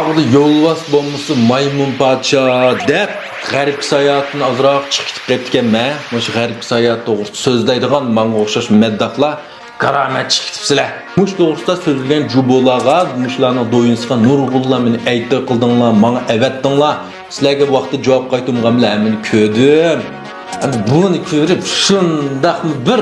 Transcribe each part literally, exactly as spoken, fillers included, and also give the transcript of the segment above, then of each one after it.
يولۋاس بولمىسا مايمۇن پادىشاھ دەپ، غەربكە ساياھەتتىن ئازراق چىقىپ كېتىپ قېپتىكەنمەن. مۇشۇ غەربكە ساياھەت توغرىسىدا سۆزلەيدىغان ماڭا ئوخشاش مەدداھلار كارامەت چىقىپ كېتىپسىلەر. مۇشۇ توغرىسىدا سۆزلىگەن جۇبولارغا، مۇشۇلارنىڭ دويىنىسىغا نۇرغۇنلار مېنى ئەيىبدار قىلدىڭلار، ماڭا ئەۋەتتىڭلار. سىلەرگە ۋاقتىدا جاۋاب قايتۇرمىغان بىلەن ھەممىنى كۆردۈم. ئەمدى بۇنى كۆرۈپ شۇنداقمۇ بىر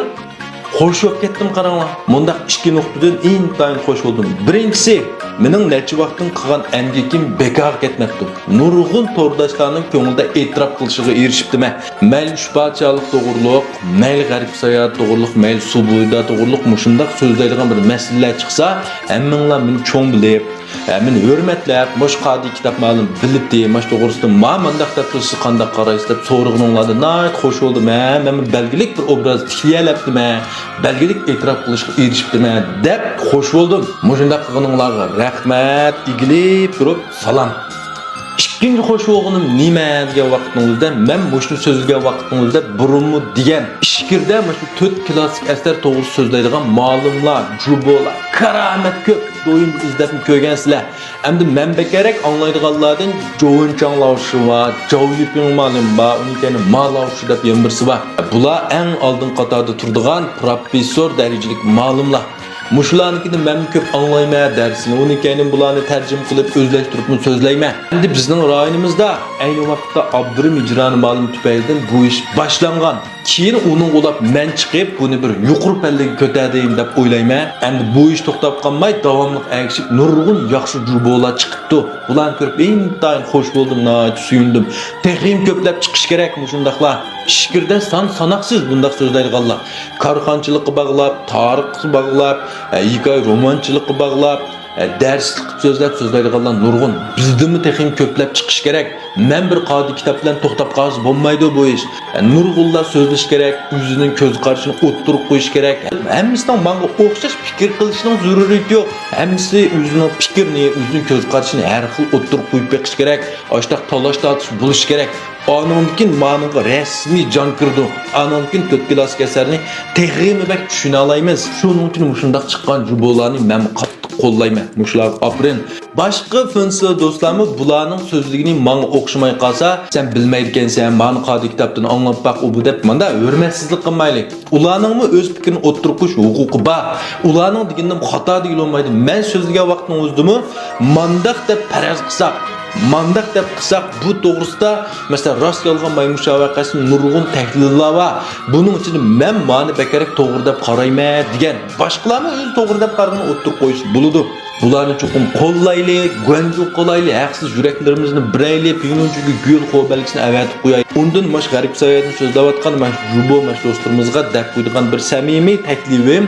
خوش بولۇپ كەتتىم، قاراڭلار. مۇنداق ئىككى نۇقتىدىن ئىنتايىن خوش بولدۇم. بىرىنچىسى، مېنىڭ نەچچە ۋاقىتتىن قىلغان ئەمگىكىم بىكارغا كەتمەپتۇ. نۇرغۇن تورداشلارنىڭ كۆڭلىدە ئېتىراپ قىلىشىغا ئېرىشىپتىمەن. مەيلى ئۈچ پادىشاھلىق توغرۇلۇق، مەيلى غەربكە ساياھەت توغرۇلۇق، مەيلى سۇ بويىدا توغرۇلۇق مۇشۇنداق سۆزلەيدىغان بىر مەسىلىلەر چىقسا، ھەممىڭلار مېنى چوڭ بىلىپ، ھە، مېنى ھۆرمەتلەپ، مۇشۇ قادىي كىتاب مالىم بىلىتى، ماش توغرىسىدا ما مانداق دەپتۇ، سىز قانداق قارايسىز دەپ سورىغىنىڭلاردا ناھايىتى خوش بولدۇم. ھە، مەن بەلگىلىك بىر ئوبراز تىكلىيەلەپتىمەن، بەلگىلىك ئېتىراپ قىلىشقا ئېرىشىپتىمەن دەپ خوش بولدۇم. مۇشۇنداق قىلغىنىڭلارغا رەھمەت، ئېگىلىپ تۇرۇپ سالام. ئىككىنچى خوش بولغىنىم نېمە دېگەن ۋاقىتنىڭ ئۆزىدە، مەن مۇشۇنى سۆزلىگەن ۋاقىتنىڭ ئۆزىدە بۇرۇنمۇ دېگەن ئىچكىرىدە مۇشۇ تۆت كلاسسىك ئەسەر توغرىسىدا سۆزلەيدىغان مالىملار، جۇبولار، كارامەت كۆپ، دويۇندا ئىزدەپمۇ كۆرگەنسىلەر. ئەمدى مەن بەكرەك ئاڭلايدىغانلاردىن جوۋۇنچاڭ لاۋشى بار، جاۋ يۈپىڭ مالىم بار، ئۇنىڭ كەينى ما لاۋشى دەپ يەنە بىرسى بار. بۇلار ئەڭ ئالدىن قاتاردا تۇرىدىغان پروفېسسور دەرىجىلىك مالىملار. مۇشۇلارنىڭكىدىن مەنمۇ كۆپ ئاڭلايمەن دەرسنى، ئۇنىڭ كەينىدىن بۇلارنى تەرجىمە قىلىپ ئۆزلەشتۈرۈپمۇ سۆزلەيمەن. ئەمدى بىزنىڭ رايونىمىزدا ئەينى ۋاقىتتا ئابدۇرېھىم ھىجرانى مۇئەللىم تۈپەيلىدىن بۇ ئىش باشلانغان. كېيىن ئۇنىڭغا ئۇلاپ مەن چىقىپ، بۇنى بىر يۇقىرى پەللىگە كۆتەردىم دەپ ئويلايمەن. ئەمدى بۇ ئىش توختاپ قالماي، داۋاملىق ئەگىشىپ، نۇرغۇن ياخشى جۇبولار چىقىپتۇ. بۇلارنى كۆرۈپ ئىنتايىن خوش بولدۇم، ناھايىتى سۆيۈندۈم. تېخىمۇ كۆپلەپ چىقىشى كېرەك مۇشۇنداقلار. ئىچكىرىدە سان ساناقسىز بۇنداق سۆزلەيدىغانلار. كارخانىچىلىققا باغلاپ، تارىخقا باغلاپ، ھېكايە رومانچىلىققا باغلاپ، دەرسلىك قىلىپ سۆزلەپ سۆزلەيدىغانلار نۇرغۇن. بىزدىنمۇ تېخىمۇ كۆپلەپ چىقىشى كېرەك. مەن بىر قادىي كىتاب بىلەن توختاپ قالسا بولمايدۇ بۇ ئىش. نۇرغۇنلار سۆزلىشى كېرەك، ئۆزىنىڭ كۆز قارىشىنى ئوتتۇرىغا قويۇشى كېرەك. ھەممىسىنىڭ ماڭا ئوخشاش پىكىر قىلىشىنىڭ زۆرۈرىيىتى يوق. ھەممىسى ئۆزىنىڭ پىكرىنى، ئۆزىنىڭ كۆز قارىشىنى ھەر خىل ئوتتۇرىغا قويۇپ بېقىشى كېرەك. ئاشتاق تالاش-تارتىش بولۇشى كېرەك. ئانىڭدىن كېيىن مانىڭغا رەسمىي جان كىرىدۇ. ئانىڭدىن كېيىن تۆت كلاسسىك ئەسەرنى تېخىمۇ بەك چۈشىنەلەيمىز. شۇنىڭ ئۈچۈن مۇشۇنداق چىققان جۇبولارنى مەن قاتتىق قوللايمەن. مۇشۇلارغا ئاپىرىن. باشقا فىنسىل دوستلارمۇ بۇلارنىڭ سۆزلىگىنى ماڭا ئوخشىماي قالسا، سەن بىلمەيدىكەنسەن، مانا قادىي كىتابتىن ئاڭلاپ باق، ئۇ بۇ دەپ ماندا ھۆرمەتسىزلىك قىلمايلى. ئۇلارنىڭمۇ ئۆز پىكرىنى ئوتتۇرىغا قويۇش ھوقۇقى بار. ئۇلارنىڭ دېگىنىنىمۇ خاتا دېگىلى بولمايدۇ. مەن سۆزلىگەن ۋاقىتنىڭ ئۆزىدىمۇ مانداق دەپ پەرەز قىلساق، مانداق دەپ قىلساق، بۇ توغرىسىدا، مەسىلەن، راست يالغان مايمۇشا ۋەقەسىدە نۇرغۇن تەھلىللەر بار. بۇنىڭ ئىچىدە مەن مانى بەكرەك توغرا دەپ قارايمەن دېگەن، باشقىلارمۇ ئۆزى توغرا دەپ قارىغىنىنى ئوتتۇرىغا قويۇشى بولىدۇ. بۇلارنى چوقۇم قوللايلى، گۇەنجۇ قىلايلى، ھەقسىز يۈرەكلىرىمىزنى بېرەيلى، پىڭلۇنجۈگە گۈل خو بەلگىسىنى ئەۋەتىپ قويايلى. ئۇندىن ماش غەرب ساياھىتىنى سۆزلەۋاتقان ماش جۇبو ماش دوستلىرىمىزغا دەپ قويىدىغان بىر سەمىمىي تەكلىپىم،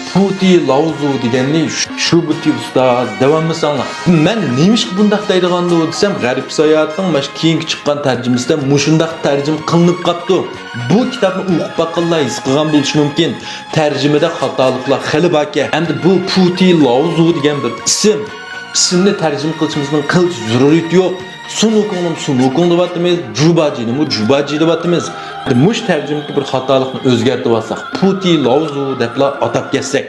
پۇتى لاۋزۇ دېگەننى شۇ-، شۇبۇتى ئۇستاز دەۋالمىساڭلار. مەن نېمىشقا بۇنداق دەيدىغاندۇ دېسەم، غەرب ساياھەتنىڭ ماش كېيىنكى چىققان تەرجىمىسىدە مۇشۇنداق تەرجىمە قىلىنىپ قاپتۇ. بۇ كىتابنى ئوقۇپ باققانلار ھېس قىلغان بولۇشى مۇمكىن. تەرجىمىدە خاتالىقلار خېلى باركەن. ئەمدى بۇ پۇتى لاۋزۇ دېگەن بىر ئىسىم. ئىسىمنى تەرجىمە قىلىشىمىزنىڭ قىلچە زۆرۈرىيىتى يوق. سۇنۇكۇڭنىمۇ سۇنۇكۇڭ دەۋاتىمىز، جۇباجىنىمۇ جۇباجى دەۋاتىمىز. مۇشۇ تەرجىمىدىكى بىر خاتالىقنى ئۆزگەرتىۋالساق، پۇتى لاۋزۇ دەپلا ئاتاپ كەتسەك.